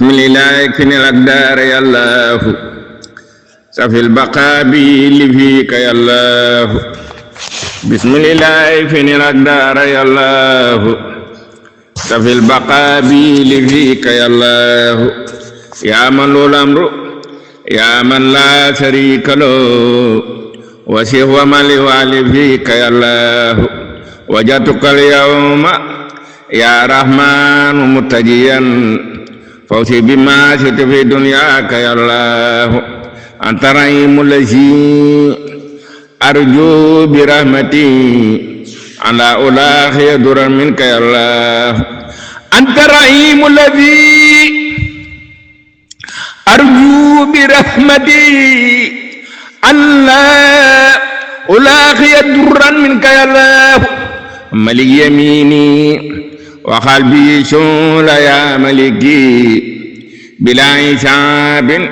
bismillahi kinil akdar ya Allah safil baqabi li fika ya Allah bismillahi kinil akdar ya Allah safil baqabi li fika ya Allah ya man lul amru ya man la sharika lahu wasi wa mali wali fika ya Allah wajatuka al-yawma ya rahman mutajiyan fawzi bima siti fi dunyaka ya Allah antaraimu lazi arju birahmati ala ulahi duran minka ya Allah antaraimu lazi arju birahmati ala ulahi duran minka ya Allah malik yamini wa qalbi shula ya maliki bila hisabin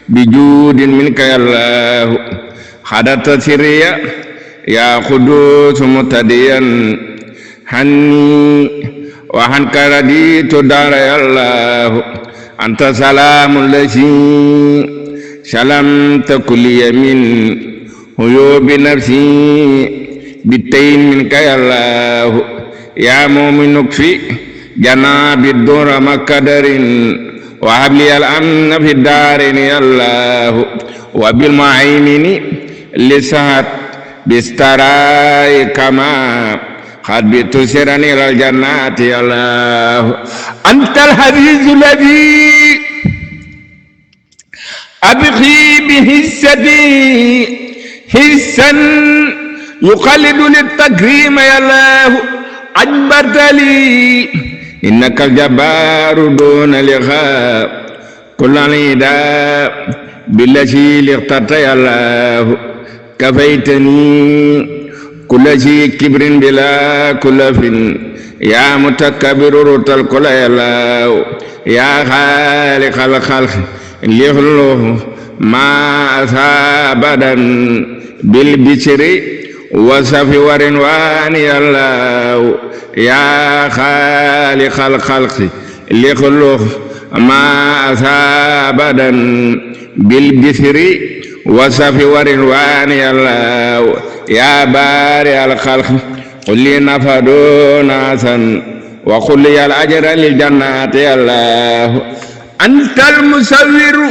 bijudin minka ya Allah hadata sirriya ya qudus mutadiyan hanni wa hanka raditu dara ya Allah anta salamul lazi salam takuli yamin huyubi nafsi bitain minka ya Allah ya mu'minuk fi janabid dura makadarin wa habli al-amna fi darin ya Allah wa bil mu'aimini lisahat bistarai kama khadbitu sirani lal jannati ya Allah antal hadizul ladhi abghi bihissati hissan yuqallidu lit-takrim ya Allah ajbatali innaka al-jabbaru duna liqa kullanida billazi liqtata ya Allah kafaitani kullazi kibrin bila kulafin ya mutakabbiru rutal kula ya Allah ya khaliqal khalq lihlu ma asabadan bil bishri wasafi warin wani ya Allah ya khaliqal khalqi likhluq ma asabadan bil bisri wasafi warin wani ya Allah ya bari al khalqi qul li nafadu nasan wa qul li al ajra lil jannati ya Allah antal musawwiru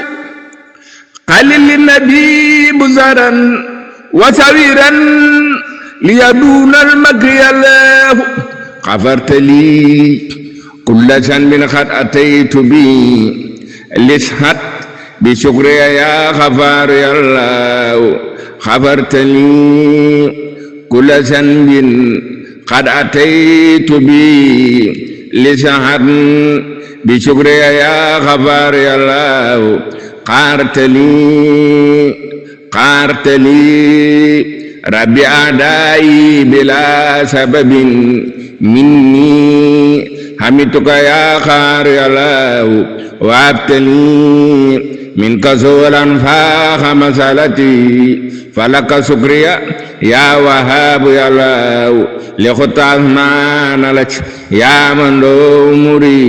qalil lin nabi buzaran wasawiran liyadunal makri ya Allah ghafarta li kulla zanbin qad ataitu bi lishat bi shukriya ya ghafar ya Allah ghafarta li kulla zanbin qad ataitu bi lishat bi shukriya ya ghafar ya Allah qartali rabbi adai bila sababin minni hamituka ya khar ya Allah wa abtali minka zulan fa masalati falaka sukriya ya wahhab ya Allah li khutazman lak ya man do muri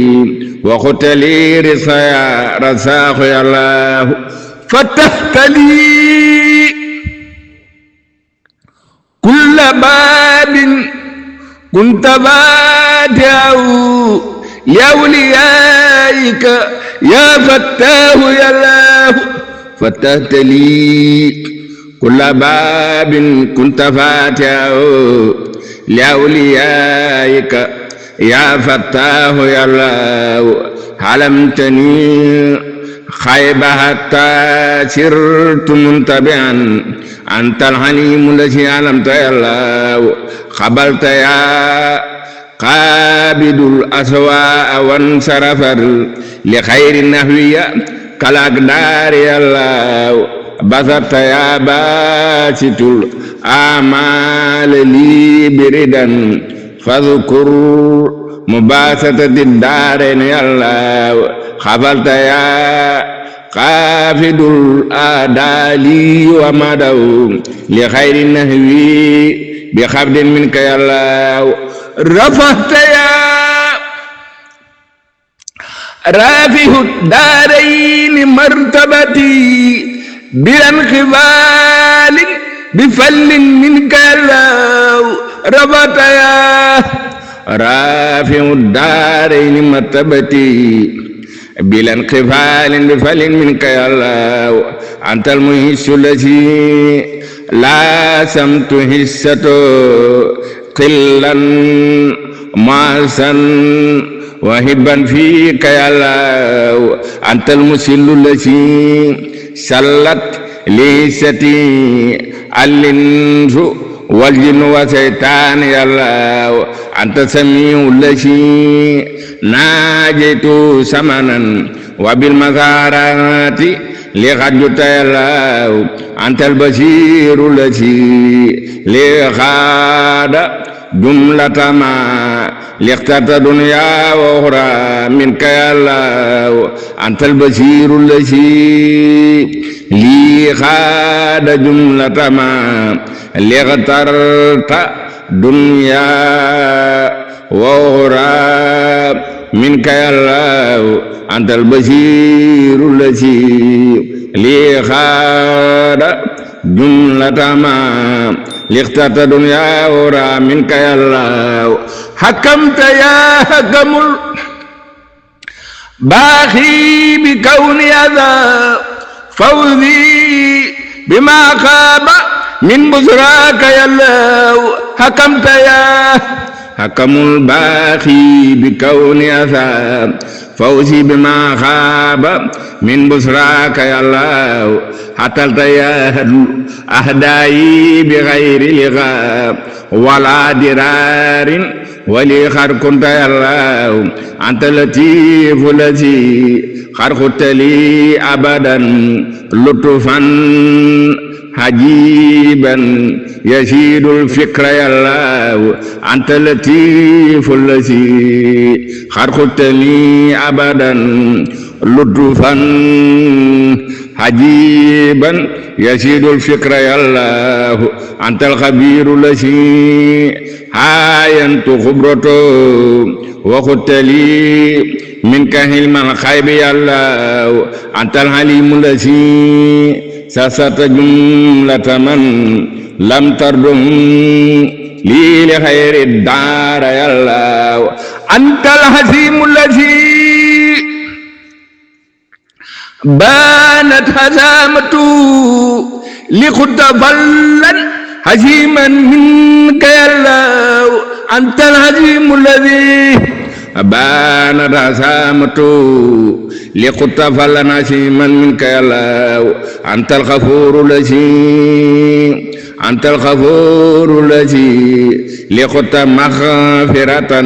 wa khutali risaya rasakh ya Allah fatahtali كل باب كنت فاتحه لأوليائك يا فتاه يا الله فتحت لي كل باب كنت فاتحه لأوليائك يا فتاه يا الله علمتني خيب حتى سرت منتبعا أنت الحليم الذي علمت يا الله قبلت يا قابض الأسواء وانصرف لخير النهوية كالأقدار يا الله بسطت يا باسط الآمال لي بردا فاذكر مباسطة الدارين يا الله قبلت يا قافد الآدالي ومدو لخير النهوي بخفض منك يا الله رفعت يا رافع الدارين مرتبتي بلا انخفال بفل منك الله ربط يا رافع الدارين مرتبتي بلا انخفال بفل منك يا الله أنت المهس الذي لا سمت حسته قلا معسا وهبا فيك يا الله أنت المسل الذي سلت ليستي الإنس والجن وسيطان يا الله أنت سميع الذي ناجيت سمنا وبالمزارات لغدت يا الله أنت البشير الذي لغاد جملة ما لاخترت دنيا وأخرى منك يا الله أنت البشير الذي لي خاد جملة ما لاخترت دنيا وأخرى منك يا الله أنت البشير الذي لي خاد جملة ما لاخترت دنيا وأخرى منك يا الله حكمت يا حكم الباخي بكون هذا فوزي بما خاب من بشراك يا الله حكمت يا حكم الباخي بكون هذا فوزي بما خاب من بشراك يا الله حتلت يا أهداي بغير لغاب ولا درار ولي خر كنت يا الله أنت لطيف الذي خرقت لي أبدا لطفا عجيبا يزيد الفكر يا الله أنت لطيف الذي خرقت لي أبدا لطفا عجيبا يزيد الفكر يا الله أنت الخبير الذي عاينت خبرته وخدت لي منك حلم الخيب يا الله أنت الحليم الذي سست جملة من لم تردهم لي لخير الدار يا الله أنت الحكيم الذي بانت هزامته لخد فلا هزيما منك يا الله أنت الهزيم الذي بانت هزامته لخد فلا هزيما منك يا الله أنت الغفور الذي أنت الغفور الذي لخد مغفرة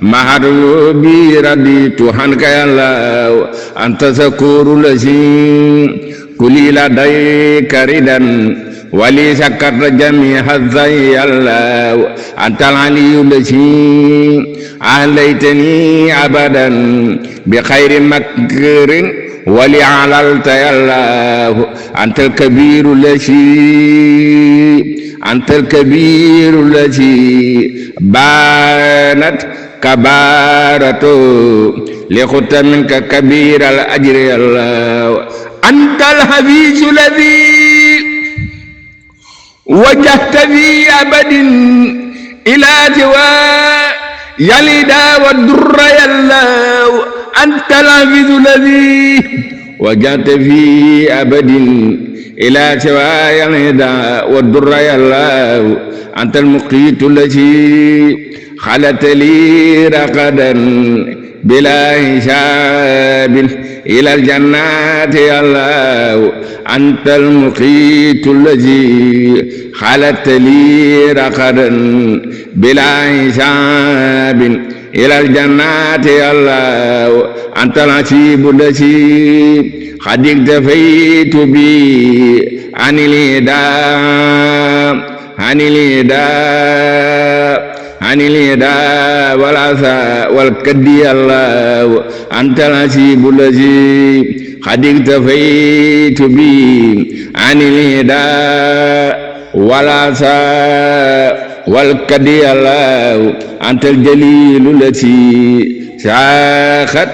محروبي رديت عنك يا الله أنت شكور الذي كلي لديك ردا ولي سكرت جميع الزي يا الله أنت العلي الذي أهليتني أبدا بخير مكر ولي عللت يا الله أنت الكبير الذي بانت كبارته لخدت منك كبير الأجر يا الله أنت الحفيظ الذي وجهت في أبد إلى سواء يلدا والدر يا الله أنت الحفيظ الذي وجهت في أبد إلى سواء يلدا والدر يا الله أنت المقيت الذي خلت لي رقدا بلا حساب إلى الجنات يا الله أنت المقيت الذي خلت لي رقدا بلا حساب إلى الجنات يا الله أنت الحسيب الذي قد اكتفيت بي عن الهدى والعثى والكدي الله أنت الحسيب الذي قد اكتفيت بي عن الهدى والعثى والكدي الله أنت الجليل الذي ساخت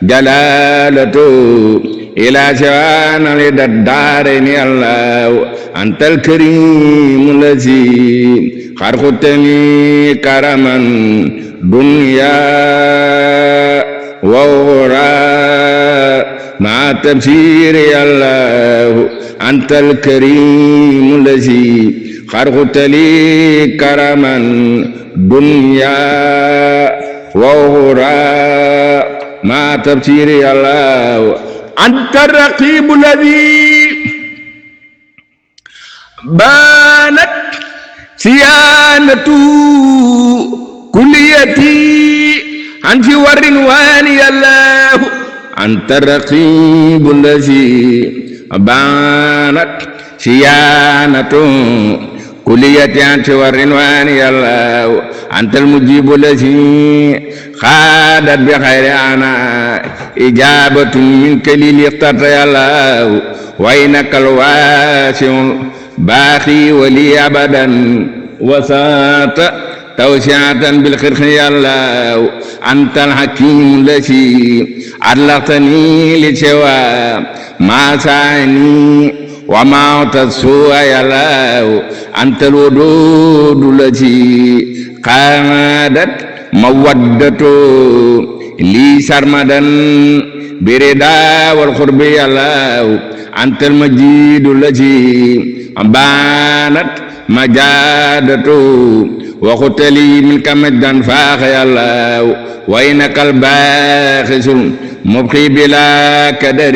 جلالته إلى شوان لدى الدارين الله أنت الكريم الذي خرقتني كرما دنيا وأخرى مع تبشير الله أنت الكريم الذي خرقت لي كرما دنيا وأخرى مع تبشير الله أنت الرقيب الذي بانت صيانته كليتي عن جوار واني الله أنت الرقيب الذي بانت صيانته كليتي عن جوار واني الله أنت المجيب الذي خادت بخير أنا إجابة منك لي اخترت يا الله وإنك الواسع باقي ولي أبدا وسات توسعة بالخير يا الله أنت الحكيم الذي علقتني لسوى ما سعني وما تسوى يا الله أنت الودود الذي قادت مودته لي سرمدا بردا والقرب يا الله أنت المجيد الذي بانت مجادته وقلت لي منك مجدا فاخ يا الله وإنك الباخس المبقي بلا كدر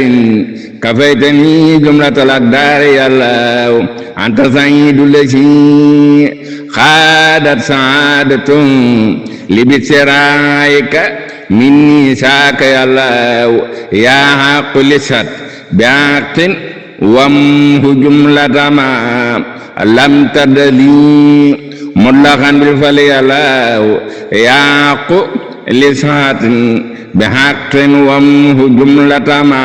كفيتني جملة الأقدار يا الله أنت سعيد الذي خادت سعادته لبسرائك مني ساك يا الله يا حق لسات بعقد وامه جملة ما لم تدلي مطلقا بالفعل يا الله يا حق لسات بحق وامه جملة ما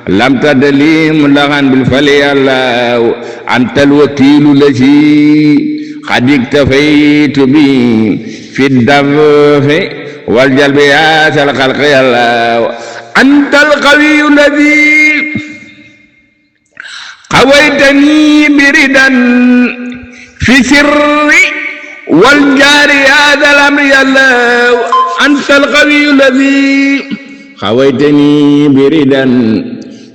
لم تدلي مطلقا بالفعل يا الله أنت الوكيل الذي قد اكتفيت به في الدفع والجلب يا ذا الخلق يا الله أنت القوي الذي قويتني بردا في سري والجار هذا الأمر يا الله أنت القوي الذي قويتني بردا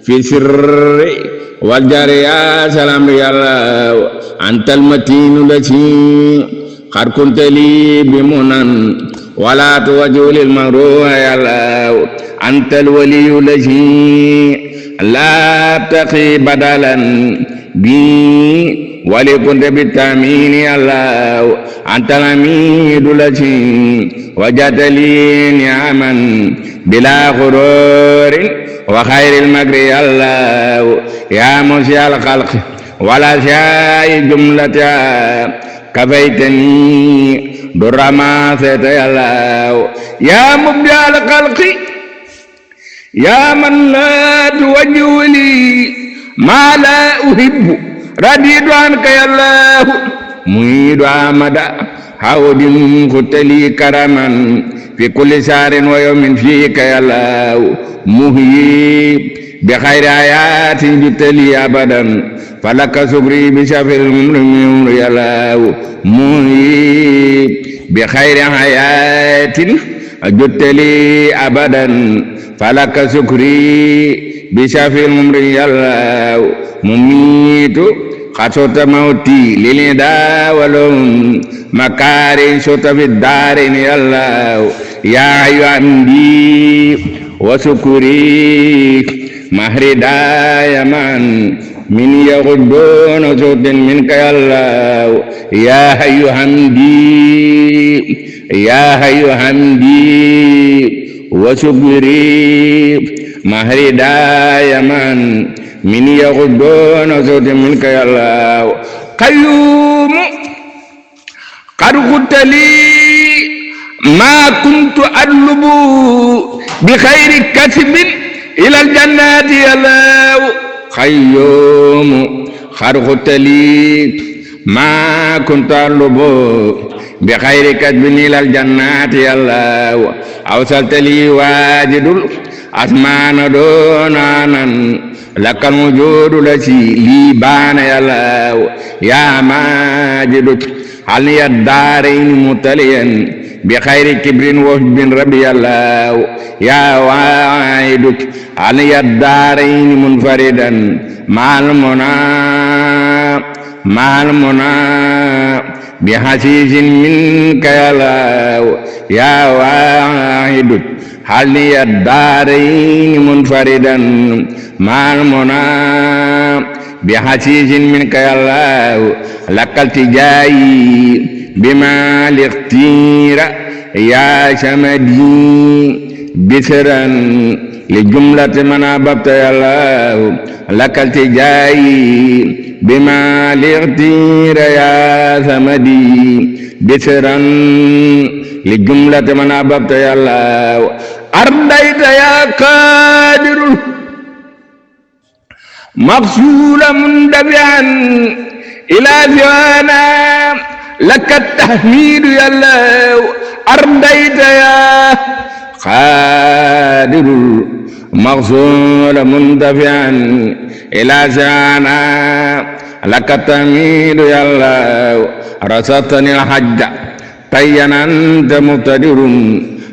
في سري والجار هذا الأمر يا الله أنت المتين الذي قد كنت لي بمنن ولا توجه للمغرور يا الله أنت الولي الذي لا تقي بدلا بي ولكنت بالتامين يا الله أنت الأميد الذي وجدت لي نعما بلا غرور وخير المكر يا الله يا مسيء الخلق ولا شيء جملتها كفيتني در ما سيت يا الله يا مبدع الخلق يا من لا توجه لي ما لا أحب رديت عنك يا الله مريد أمدا حود ختلي كرما في كل شهر ويوم فيك يا الله مهيب بخير آيات جتلي أبدا فلك شكري بشفر المؤمن يا الله مهيب بخير حياة جتلي أبدا فلك شكري بشفر المؤمن يا الله مميت خطوت موتي للنداء ولهم مكاري شوت في الدارين يا الله يا حمدي وشكري مهردا يا من من يغضون صوت منك يا الله يا حي حمدي يا حي حمدي وشكري مهردا يا من من يغضون صوت منك يا الله قيوم قد قلت لي ما كنت أطلب بخير كسب إلى الجنات يا الله قيوم قد قلت لي ما كنت أطلب بخير كتب إلى الجنات يا الله أوصلت لي واجد الأسمان دونانا لك الوجود الذي لي بان يا الله يا ماجد علي الدارين متليا بخير كبر وهب ربي الله يا واحد علي الدارين منفردا مع المنى بحسيس منك يا الله يا واحد علي الدارين منفردا مع المنى بحسيس منك يا الله لك التجاي بما الاختير يا سمدي بسرا لجملة من أببت يا الله لك التجاي بما الاختير يا سمدي بسرا لجملة من أببت يا الله أرضيت يا قادر مغسولا مندفعا إلى ثوانا لك التحميد يا الله أرضيت يا قادر مغسولا مندفعا إلى ثوانا لك التحميد يا الله رصدتني الحج طينا أنت مقتدر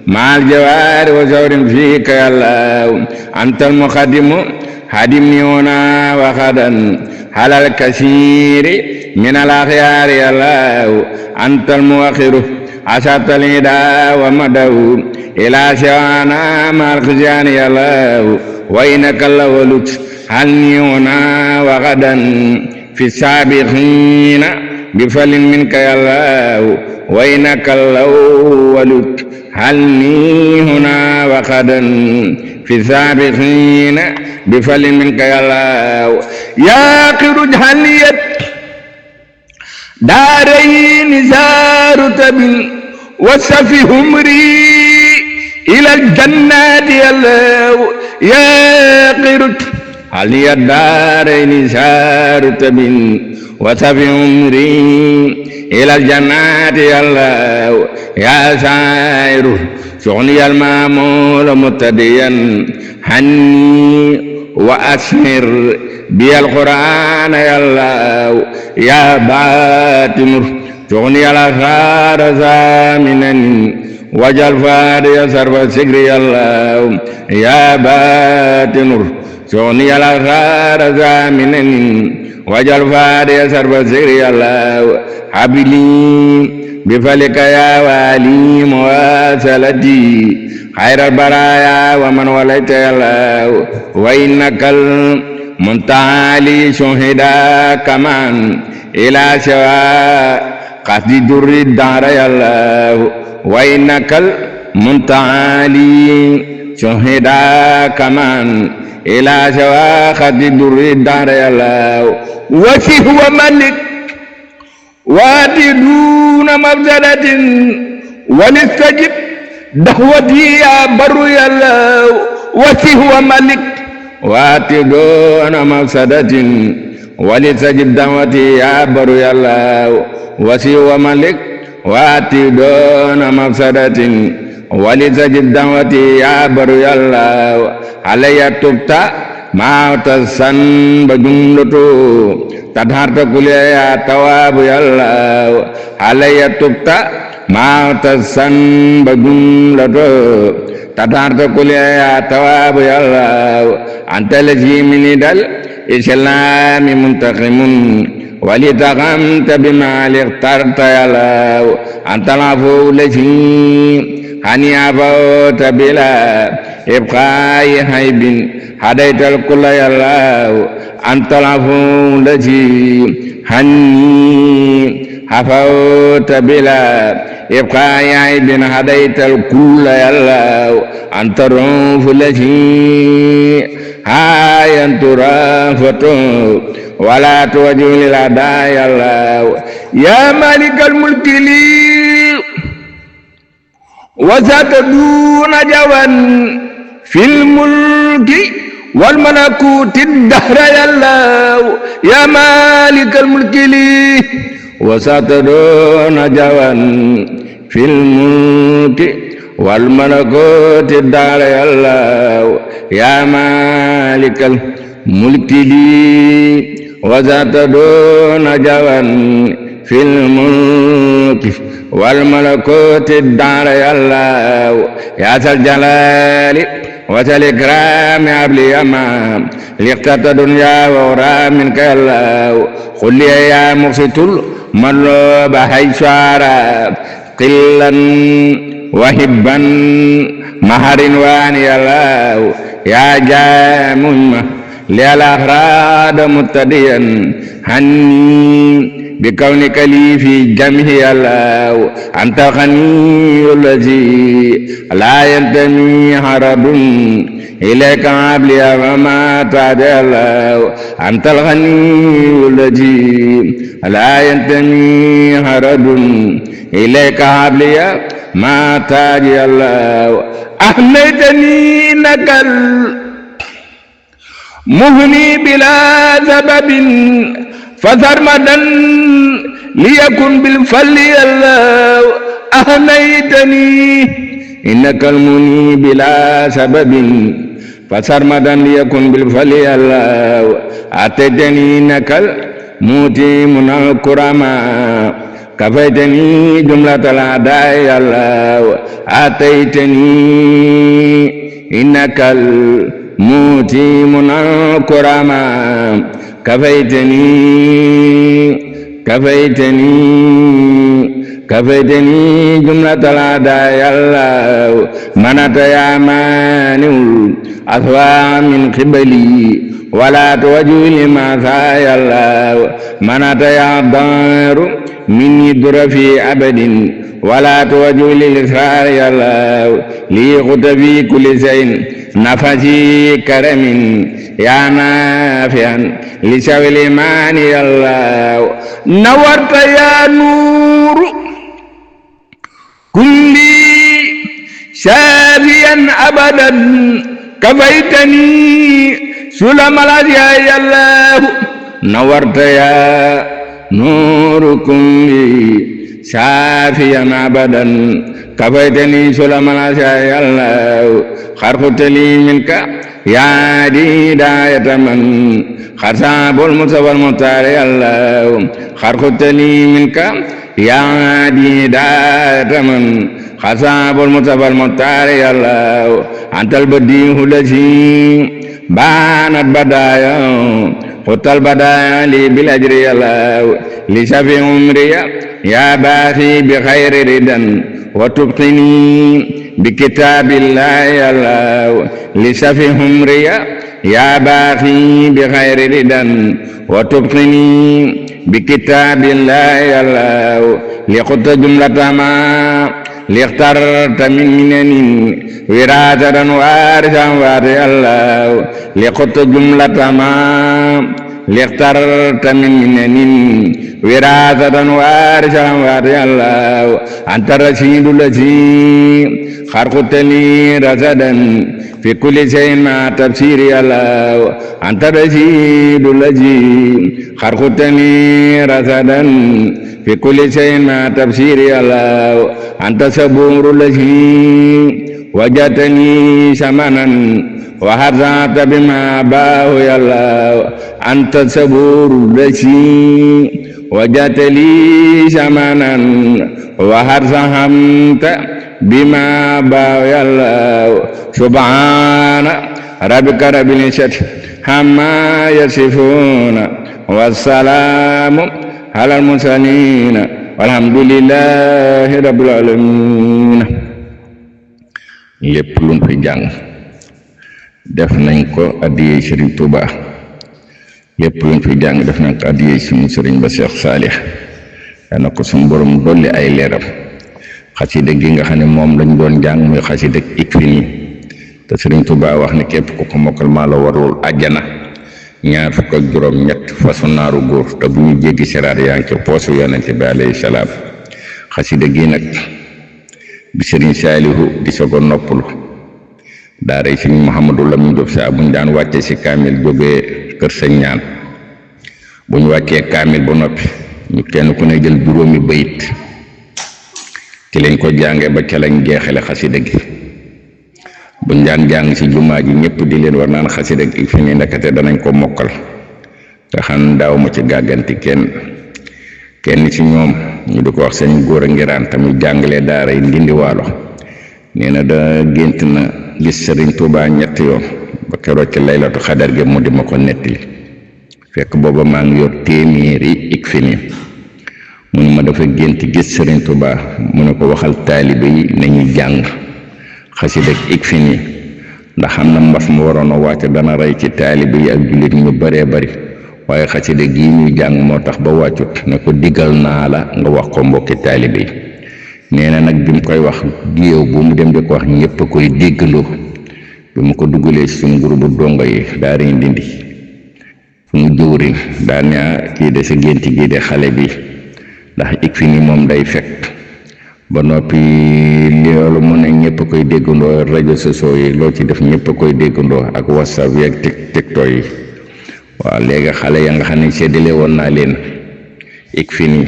مع الجوار وزور فيك يا الله أنت المقدم هدمني هنا وغدا على الكثير من الأخيار يا الله أنت المؤخر أسأت النداء ومدعو إلى سوانا مع الخزيان يا الله وإنك الأول هلني هنا وغدا في السابقين بفل منك يا الله وإنك الأول هلني هنا وغدا في السابقين بفل منك يا الله يا قرج هنيت دارين زارت وصفي همري إلى الجنات يا الله يا قرج هنيت دارين زارت وصفي همري إلى الجنات يا الله يا سائر شغلي المامول متديا حني وأسهر بي القرآن يا الله يا باطن شغلي الأخار زامنا وجل فادي صرف سكري يا الله يا باطن شغلي الأخار زامنا وجل فادي صرف سكري يا الله حبلي بفلك يا والي مواصلتي خير البرايا ومن وليت يا الله وإنك المنتعى شهدا كمان إلى سواء قصد در الدار يا الله وإنك المنتعى شهدا كمان إلى سواء قصد در الدار يا الله وفي هو ملك وادي دون مبذلة ولستجب دعوتي يا بر يا الله وفي هو ملك وادي دون مبذلة ولستجب دعوتي يا بر يا الله وفي هو ملك وادي دون مبذلة ولستجب دعوتي يا بر يا الله علي تبتا ما تسن بجملته تدهرت كل يا تواب يا الله علي تبتا ما تسن بجملته تدهرت كل يا تواب يا الله أنت الذي من دل إسلام منتقم ولتغمت بما اخترت يا الله أنت العفو الذي هني عفوت بلا إبقاء حيب هديت الكل يا الله أنت العفو الذي هني عفوت بلا إبقاء عيب هديت الكل يا الله أنت الرؤوف الذي هاي أنت رافته ولا توجه للأعداء يا الله يا مالك الملك لي وزاد دون جوان في الملك والملكوت الدهر يا الله يا مالك الملك لي وستدون جوا في الملك والملكوت الدار يا الله يا مالك الملك لي وستدون جوا في الملك والملكوت الدار يا الله يا ذا الجلال وذا الإكرام أبلي أمام لقطة دنيا وورا منك يا الله قل لي يا مقسط المطلوب حيث أرى قلا وهبا مهر وان يا الله يا جامع للأغراض متديا هني بكونك لي في جميع الله أنت الغني الذي لا ينتمي هرب إليك عبلي وما تعدى الله أنت الغني الذي لا ينتمي هرب إليك عبلي ما تعدى الله أحمدني نكل مهني بلا سبب فسرمدا ليكن بالفل الله أهنيتني إنك المني بلا سبب فسرمدا ليكن بالفل الله أتيتني إنك الموتي من الكرماء كفيتني جملة الأعداء الله أتيتني إنك الموتي من الكرماء كفيتني جملة الأعداء يا الله منت يا مانع الأثوى من قبلي ولا توجه لما يا الله منت يا ضار مني در في أبد ولا توجه للإسرار يا الله لي قد في كل شيء نفسي كرم يا نافعا لشوي الإيمان يا الله نورت يا نور كلي شافيا أبدا كفيتني سلم الأشياء يا الله نورت يا نور كلي شافيا أبدا كفيتني سلم الأشياء يا الله خرقت لي منك يا داية من خرصاب المصطفى المختار يا الله خرقت لي منك يا داية من خرصاب المصطفى المختار يا الله أنت البديع الذي بانت بدايا خط البدايا لي بالأجر يا الله لشفي عمري يا باخي بخير ردا وتبقني بكتاب الله يا الله لشفي عمري يا باخي بخير ردا وتبقني بكتاب الله يا الله لقد جملة ما لاخترت من منن وراثة وارثا يا الله لقد جملة ما لاخترت من منن وراثة وارثا يا الله أنت الرشيد الذي خرقتني رشدا في كل شيء مع تفسير يا الله أنت الرشيد الذي خرقتني رشدا في كل شيء مع تفسير يا الله أنت صبور الذي وجدتني ثمنا وهزأت بما باه يا الله أنت صبور الذي وجدت لي ثمنا وهزأت بما باه يا الله سبحان ربك رب العزة عما يصفون والسلام على المرسلين walhamdulillahi rabbil alamin. lépp luñ fi jàng def nañ ko addiyee Serigne Touba lépp luñ fi jàng def nañ ko addiyee suñu Serigne ba Cheikh Salih dana ko suñu borom dolli ay leeram xasida gi nga xam ne moom lañ doon jàng muy xasida Ikfini te Serigne Touba wax ne képp ku ko mokkal maa la warul àjjana ñaar fukk ak juróom ñett façon naaru góor te bu ñu jéggi siraat yaa ngi ca poosu yonente bi alayhi salaam. xasida gi nag bi Serigne Salihu di soog a noppalu daara yi Serigne Mouhamadou Lamine Diop saa bu ñu daan wàccee si kaamil jógee kër sëñ ñaan bu ñu wàccee kaamil ba noppi ñu kenn ku ne jël juróomi bayit ci lañ ko jàngee ba ca lañ jeexale xasida gi buñ daan jàng ci jumaa ji ñëpp di leen war naan xasida gi fi ni ndakate danañ ko mokkal te xam daaw ma ci gàgganti kenn ci ñoom ñu di ko wax seen góor a ngiraan tamit jàngale daara yi Ndindi Waalo nee na da gént na gis Sëriñ Tuubaa ñetti yoon ba keroog ci laylatu xadar gi mu di ma ko nettali fekk booba maa ngi yor téeméeri ik fi nii mu ne ma dafa gént gis Sëriñ Tuubaa mu ne ko waxal taalibe yi nañuy jàng xasida ik fi nii ndax xam na mbas mu waroon a wàcc dana rey ci taalibe yi ak jullit ñu bëree bëri waaye xasida gii ñuy jàng moo tax ba wàccut ne ko diggal naa la nga wax ko mbokki taalibe yi nee na nag bi mu koy wax géew bu mu dem di ko wax ñëpp a koy déggandoo bi mu ko dugalee suñu groupe dongo yi daa riñ Ndindi fu mu jëwriñ daa ne kii de sa gént gii de xale bi ndax ik fi ni moom day fekk ba noppi loolu mu ne ñëpp a koy déggandoo rajo sociaux yi loo ci def ñëpp a koy déggandoo ak whatsapp yi ak tiktok yi waaw léegi xale ya nga xam ne séddale woon naa leen ik fi nii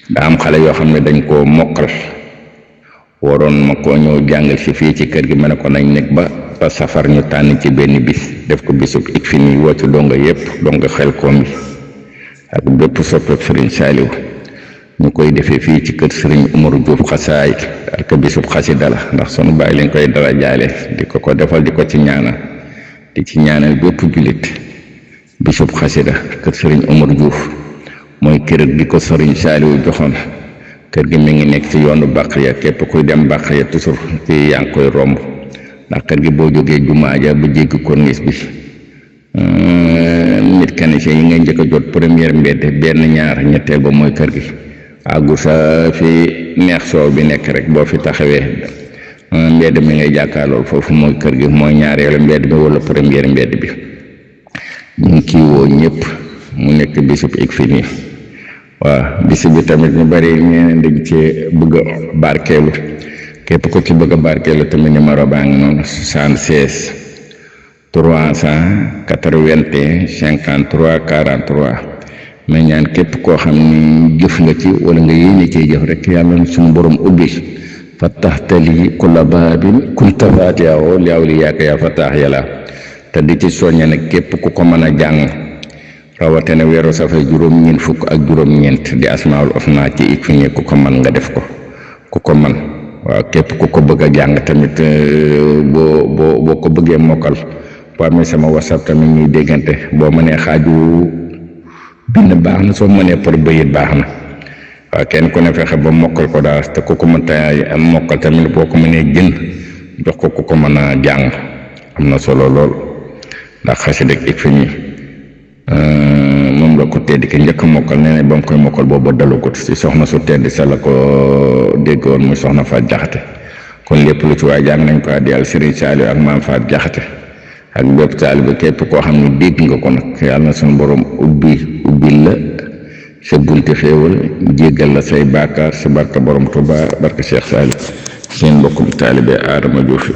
daa am xale yoo xam ne dañ koo mokkal waroon ma koo ñëw jàngal si fii ci kër gi ma ne ko nañ nekk ba safar ñu tànn ci benn bis def ko bisub ik fi nii woo ci donga yëpp donga xel koom yi ak bépp soppeek Sëriñ Saaliw ñu koy defee fii ci kër Sëriñ Umaru Juuf xasaay ak bisub xasida la ndax sunu bàyyi lañ koy dara jaale di ko defal di ko ci ñaanal di ci ñaanal bépp jullit bisub xasida kër Sëriñ Umaru Juuf mooy kër gi ko Sëriñ Saaliw joxoon kër gi mi ngi nekk ci yoonu bàq ya képp kuy dem bàq ya toujours ci yaa ngi koy romb ndax kër gi boo jógee jumaa ja ba jéggi corniche bi nit kanise yi ngay njëkk a jot première mbedd benn ñaar ñetteel ba mooy kër gi àggu sa fi neex soow bi nekk rek boo fi taxawee mbedd mi ngay jàkkaarlool foofu mooy kër gi mooy ñaareelu mbedd bi wala première mbedd bi ñu ngi kii woo ñëpp mu nekk bisub ik fi nii waaw bis bi tamit ñu bari ñeneen dañ ci bëgg a barkeelu képp ko ci bëgg a barkeelu tamit numéro baa ngi noonu 76 381 53 43 mais ñaan képp koo xam ni jëf nga ci wala nga yéene cee jëf rek yàlla suñu borom ubbi fattaxtali kulla baabin kunta faatihahu li awliyaaka yaa fattaax yàlla te di ci soññe nag képp ku ko mën a jàng rawatina weeru safar juróom-ñeent fukk ak juróom-ñeent di asmaul husna ci ik fi ñi ku ko man nga def ko ku ko man waaw képp ku ko bëgg a jàng tamit boo ko bëggee mokkal boo amee sama whatsapp tamit ñuy déggante boo mënee xaaju bind baax na soo mënee par bayit baax na waaw kenn ku ne fexe ba mokkal ko daal te ku ko mën ta mokkal tamit boo ko mënee jënd jox ko ku ko mën a jàng am na solo lool ndax xasida ik fi ñi moom la ko tedd ki njëkk mokkal nee na ba mu koy mokkal booba dalugut ci soxna su tedd sa la ko déggoon muy soxna Faat Jaxate kon lépp lu ci waay jàng nañ ko addiyal Sëriñ Saaliw ak maam Faat Jaxate ak bépp taalibe képp koo xam ne dégg nga ko nag yàlla na suñu borom ubbil la sa bunti xéewal jéggal la say baakaar si barka borom Tuubaa barka Cheikh Saaliw seen mbokkum taalibe Adama Diouf